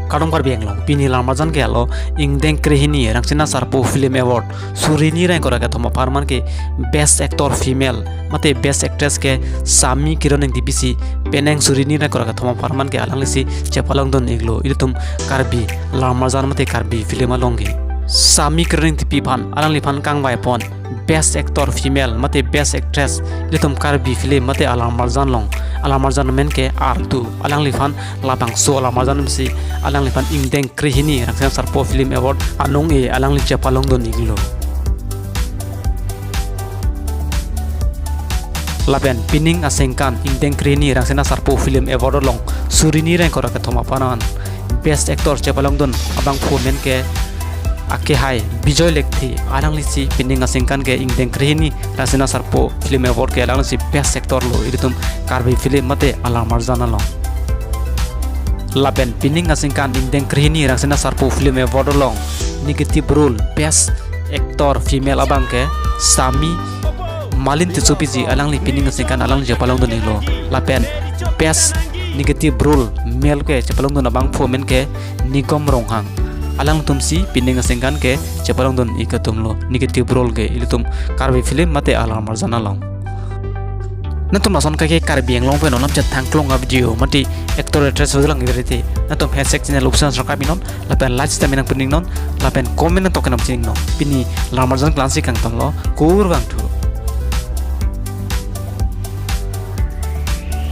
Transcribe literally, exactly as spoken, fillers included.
Kardom Karbi Anglong, pini Alarmarjan ke alo ingdeng krehini Rangsina Sarpo Film Award suri hini ra ingkoi ra kethom apharman ke Best Actor Female mate Best Actress ke Sami Kiron Engtipi si penang suri hini ra ingkoi ra kethom apharman ke alanglisi chepalongdun iklo ilitum Karbi Alarmarjan mate Karbi film along ke. Sami Kiron Engtipi aphan alangliphan kangvaipon Best Actor Female mate Best Actress ilitum Karbi film mate Alarmarjan along. Alarmarjan amen ke artu, alangliphan labangso Alarmarjan si alangliphan ingdeng krehini Rangsina Sarpo Film Award anong-e alangli chepalongdun iklo. Lapen pining asengkan ingdeng krehini Rangsina Sarpo Film Award along suri hini ra ingkoi ra kethom apharman Best Actor chepalongdun abangphu amen ke akehai Bijoy Lekthe, alanglisi pining asengkan ke ingdeng krehini Rangsina Sarpo Film Award ke alanglisi Best Actor lo ilitum Karbi film mate Alarmarjan along. Lapen pining asengkan ingdeng krehini Rangsina Sarpo Film Award along negative role Best Actor Female abang ke Sami Malin Tissopi ji, alangli pining asengkan alangli chepalongdun iklo. Lapen Best Negative Role Male ke chepalongdun abangphu amen ke Nigom Ronghang. Alangtum si pining asengkan ke chepalongdun ik atum lo negative role ke ilitum Karbi film mate Alarmarjan along. Nangtum lason kaike Karbi Anglong pen non lam chet thangklong a-video mate actor actress video lang irete, nangtum hashtag channel upsan sarkap inon, lapen like sitame nangpining non, lapen comment nangtok kenam chining non. Pini Alarmarjan klangsi kangtonlo, kurvangthu.